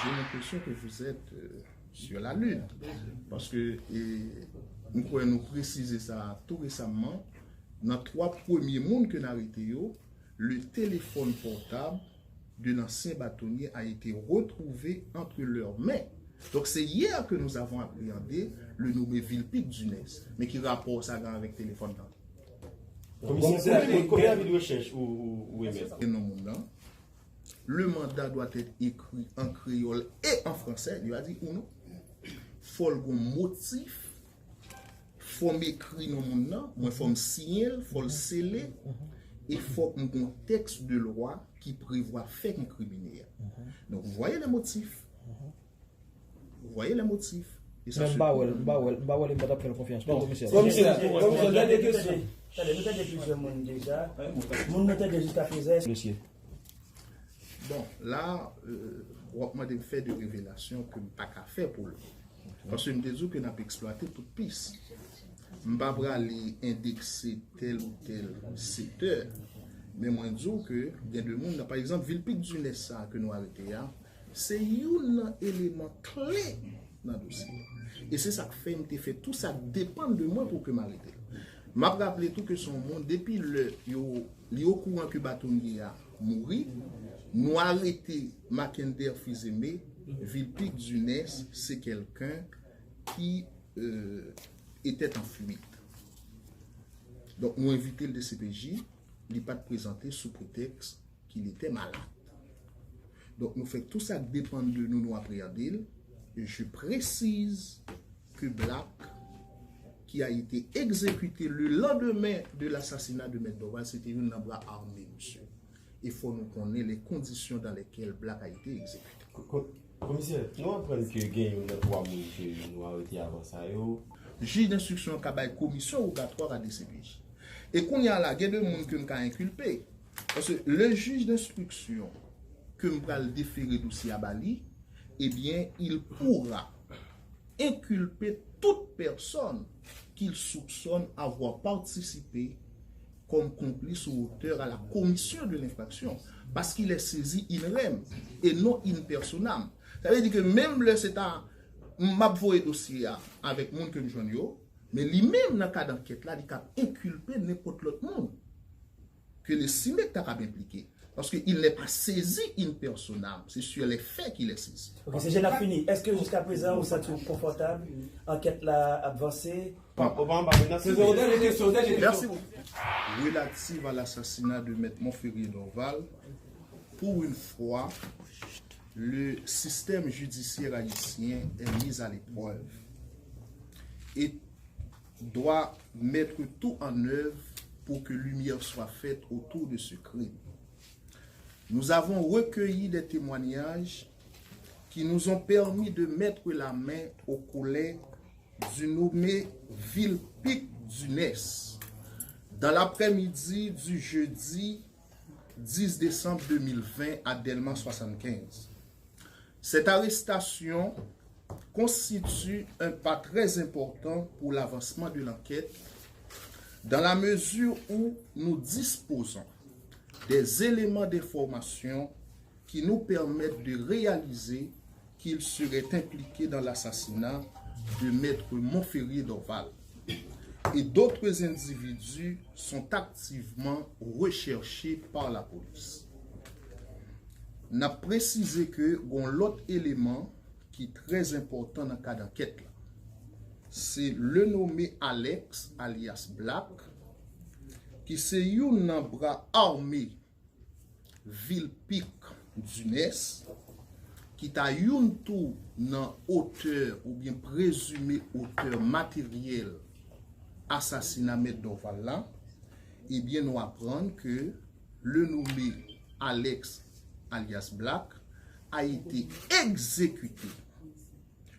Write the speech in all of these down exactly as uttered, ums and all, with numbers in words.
J'ai l'impression que vous êtes euh, sur la lune. Paske e, m kwè nou presize sa tou resamman. Nan twa premye moun ke n arete yo, le téléphone portable de l'ancien bâtonnier a été retrouvé entre leurs mains. Donc c'est hier que nous avons appréhendé le nommé Vilpic Dunès. Men ki rapò sa gen avèk telefòn nan? Komisè, ki avi de rechèch ou, ou, ou emèt? Gen non moun nan. Le mandat doit être écrit en créole et en français, li va di ou non. Fò l gon motif, fò m ekri non moun nan, mwen fò m siyen l, fò l sele, e fòk m gon tèks de lwa ki prevwa fèk enkrimine a. Donc, vous voyez les motifs. Vous voyez les motifs. E sa Men m pa wè l, m pa wè l, m pa wè l, m pa t ap fè l konfyans. Bon, komisè. Komisè, komisè, dènye kesyon. Tande, nou tande plizyè moun deja. Moun nou tande jiska prezan. Mesye. Bon, la, euh, w ap mande m fè de revelasyon ke m pa ka fè pou l. Paske m te di w ke n ap eksplwate tout pis. M pa prale endekse tèl ou tèl sektè, men mwen di w ke gen de moun nan, pa egzanp, Vilpic Dunès sa a ke nou arete a, se youn nan eleman kle nan dosye a. E se sa k fè m te fè tou sa k depann de mwen pou ke m arete l. M ap raple tou ke se yon moun, depi lè yo, li okouran ke batonye a mouri, nou arete Mackendaire Fils-Aimé, Vilpic Dunès, c'est quelqu'un qui euh, était en fuite. Donk, nou envite l D C P J, li pa t prezante sou pretèks qu'il était malade. Donk, nou fè tou sa k depann de nou, nou apreyande l. Et je précise que Black, qui a été exécuté le lendemain de l'assassinat de Maître Dorval, se te youn nan bra ame misye. E fò nou konnen les conditions dans lesquelles Black a été exécuté. Ko- ko- Komisè, nou aprann ke gen youn nan twa moun ke nou arete avan sa yo. Jij denstriksyon an ka bay komisyon wogatwa a D C P J. E kounye a la, gen de moun ke m ka enkilpe. Paske le jij denstriksyon ke m pral defere dosye a ba li, ebyen, il pourra inculper toute personne qu'il soupçonne avoir participé comme complice ou auteur à la commission de l'infraction, parce qu'il est saisi in rem et non in personam. Sa vle di ke menm lè se ta m ap voye dosye a avèk moun ke m jwenn yo, men li menm nan kad ankèt la, li ka enkilpe nenpòt lòt moun ke l estime k ta kab enplike. Paske il n'est pas saisi in personam, c'est sur les faits qu'il est saisi. Ok, se jan n ap fini. Èske jiska prezan ou santi w konfòtab? Ankèt la ap vanse? Pa pa anba menas. Se yon dènye kesyon, dènye kesyon. Merci beaucoup. Relative à l'assassinat de Maître Monferrier Dorval, pour une fois, le système judiciaire haïtien est mis à l'épreuve et doit mettre tout en œuvre pour que lumière soit faite autour de ce crime. Nous avons recueilli des témoignages qui nous ont permis de mettre la main au collet du nommé Vilpic Dunès dans l'après-midi du jeudi dix décembre deux mille vingt à Delma soixante-quinze. Cette arrestation constitue un pas très important pour l'avancement de l'enquête dans la mesure où nous disposons des éléments d'information qui nous permettent de réaliser qu'il serait impliqué dans l'assassinat de Maître Monferrier Dorval. Et d'autres individus sont activement recherchés par la police. N ap presize ke gon lòt eleman ki trè enpòtan nan kad ankèt la. Se le nome Alex, alyas Black, ki se youn nan bra ame Vilpic Dunès, ki ta youn tou nan otè oubyen prezime otè materyèl asasina Mèt Dorval la, ebyen, nou aprann ke le nome Alex, alyas Black, a été exécuté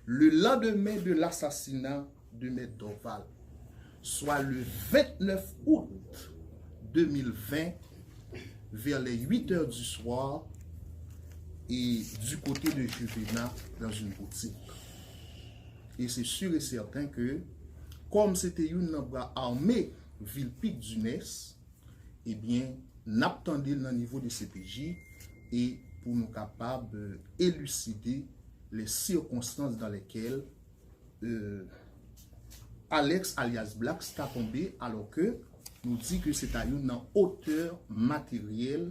le lendemain de l'assassinat de Maître Dorval, soit le vingt-neuf août deux mille vingt, vers les huit heures du soir, et du côté de Juvena, dans une boutique. Et c'est sûr et certain que, comme c'était une bra armée, Vilpic Dunès, ebyen, n ap tande l nan nivo de C P J e pou nou kapab, euh, eliside les circonstances dans lesquelles euh, Alex alias Blacks ta tonbe, alò ke nou di ke se ta youn nan otè materyèl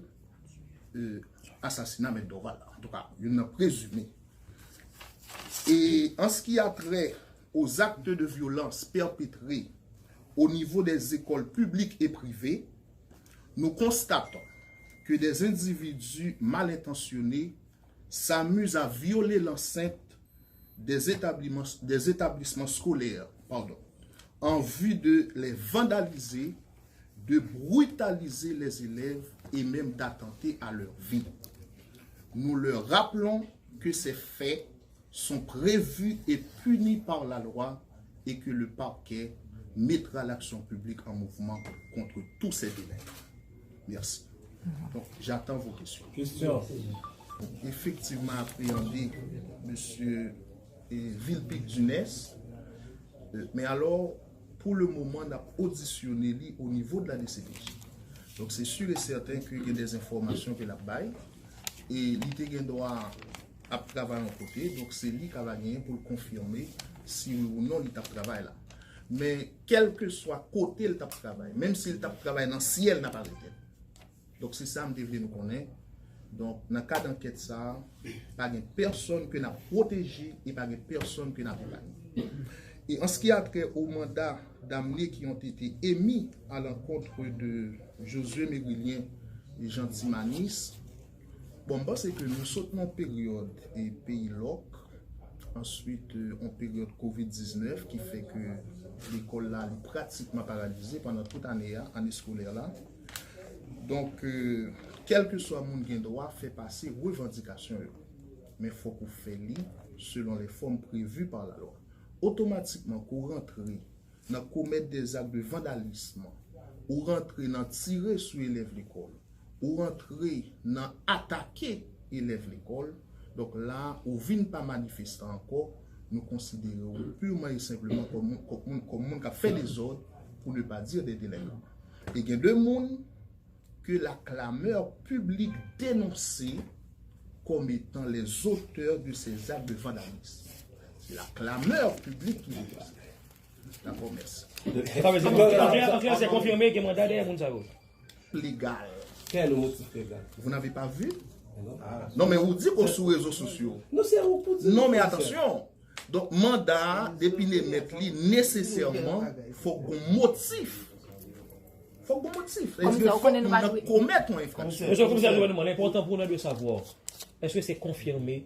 euh, asasina Mèt Dorval la. Antouka, youn nan prezime. Et en ce qui a trait aux actes de violence perpétrés au niveau des écoles publiques et privées, nous constatons que des individus mal intentionnés s'amusent à violer l'enceinte des établissements, des établissements scolaires, pardon, en vue de les vandaliser, de brutaliser les élèves et même d'attenter à leur vie. Nous leur rappelons que ces faits sont prévus et punis par la loi et que le parquet mettra l'action publique en mouvement contre tous ces délinquants. Merci. Donc, j'attends vos questions. Question. Efektivman apreyande mesye eh, Vilpic Dunes. Eh, men alò, pou le moman, n ap odisyone li o nivo de la D C P J. Donk, se sur et certain ke gen des enfòmasyon ke l ap bay. E li te gen dwa ap travay yon kote, donk se li k ava genyen pou l konfime si wi ou non li t ap travay la. Men kèlkeswa kote l t ap travay, menm si l t ap travay nan syèl, n ap arete l. Donk, se sa m te vle nou konnen. Donk, nan kad ankèt sa a, pa gen pèsonn ke n ap pwoteje e pa gen pèsonn ke n ap epanye. Et en ce qui a trait aux mandats d'amener qui ont été émis à l'encontre de Josué Mérilien e Jean Timanis, bon, m panse ke nou sot nan yon peryòd e peyi lòk, answit, euh, yon peryòd kovid diznèf ki fè ke lekòl la li pratikman paralize pandan tout ane a, ane eskolè la. Donk, euh, kèlkeswa moun gen dwa fè pase revandikasyon yo. Men fòk ou fè li selon les formes prévues par la loi. Otomatikman, ke w rantre nan commettre des actes de vandalisme, ou rantre nan tire sou elèv lekòl, ou rantre nan atake elèv lekòl, donk la, ou vin pa manifestan ankò, nou konsidere w purman e senpleman kòm, kòm moun, kòm moun k ap fè dezòd, pour ne pas dire des délinquants. E gen de moun que la clameur publique dénonçait comme étant les auteurs de ces actes de vandalisme. C'est la clameur publique qui dénonçait. Dakò, mèsi. Sa vle di, an jeneral, se konfime gen manda dèyè moun sa yo. Legal. Quel motif légal? Vous n'avez pas vu? Non. Non, men ou di ke sou rezo sosyo. Non, se ou pou di. Non, men atansyon. Donk, manda a, depi l emèt li, nesesèman, fòk gon motif. Fòk gon motif. Komisè, ou konnen nou pa dwe komèt yon enfraksyon. Mesye komisè gouvènman, l enpòtan pou nou de savoir, èske se konfime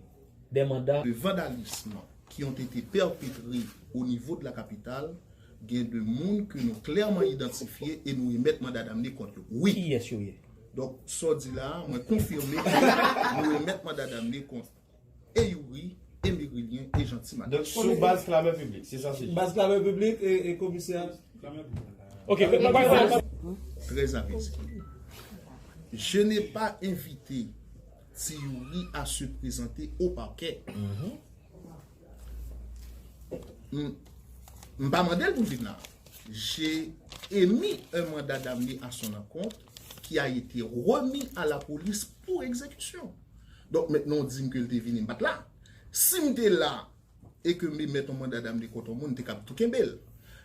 des mandats de vandalisme qui ont été perpétrés au niveau de la capitale, gen de moun ke nou klèman idantifye e nou emèt manda damne kont yo. Wi. Kiyès yo ye? Donk, sa w di la a, mwen konfime ke nou emèt manda damne kont e Youri, e Mérilien, e Jean Timanis. Donk, sou baz klamè piblik, se sa se. Baz klamè piblik e, e komisè. Ok, pa, pa, pa. Très apaisé. Je n'ai pas invité Ti Youri à se présenter au parquet. M, m pa mande l pou l vin la. J'ai émis un mandat d'amener à son encontre qui a été remis à la police pour exécution. Donk, mentnan, w di m ke l te vini, m pa t la. Si m te la e ke m te mèt yon manda damne kont yon moun, m te kab tou kenbe l.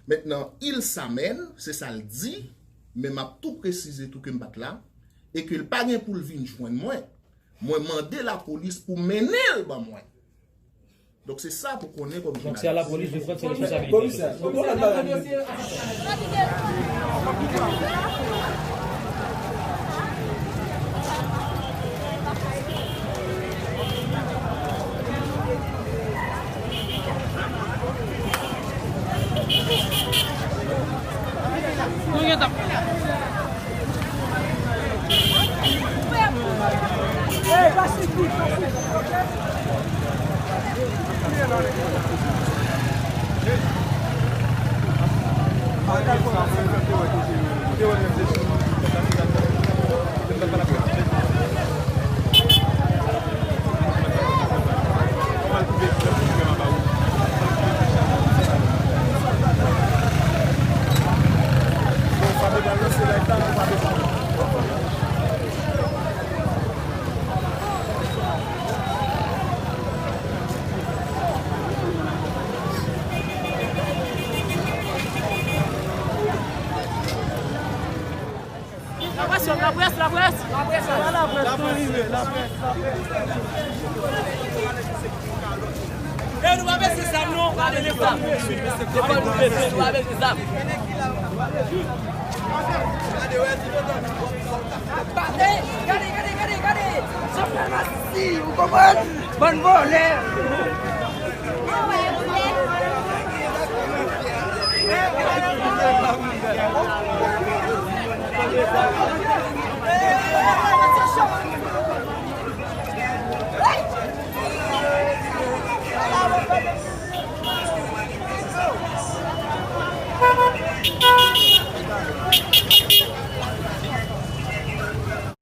Mentnan, il s'amène, se sa l di, men m ap tou presize tou ke m pa t la, e ke l pa gen pou l vin jwenn mwen. Mwen mande lapolis pou mennen l ban mwen. Donk, se sa pou konnen kòm jounalis. Donk, se a lapolis de pran ses responsabilités. Komisè, nou konn bagay. Nou gentan. Laprès, laprès, laprès, nou rive, laprès, laprès. E nou pa bese zam non, pa bese zam. Se pa nou bese, nou pa bese zam. Gade, gade, gade, gade, gade. Sa fè masisi, ou konprann? Bann vòlè.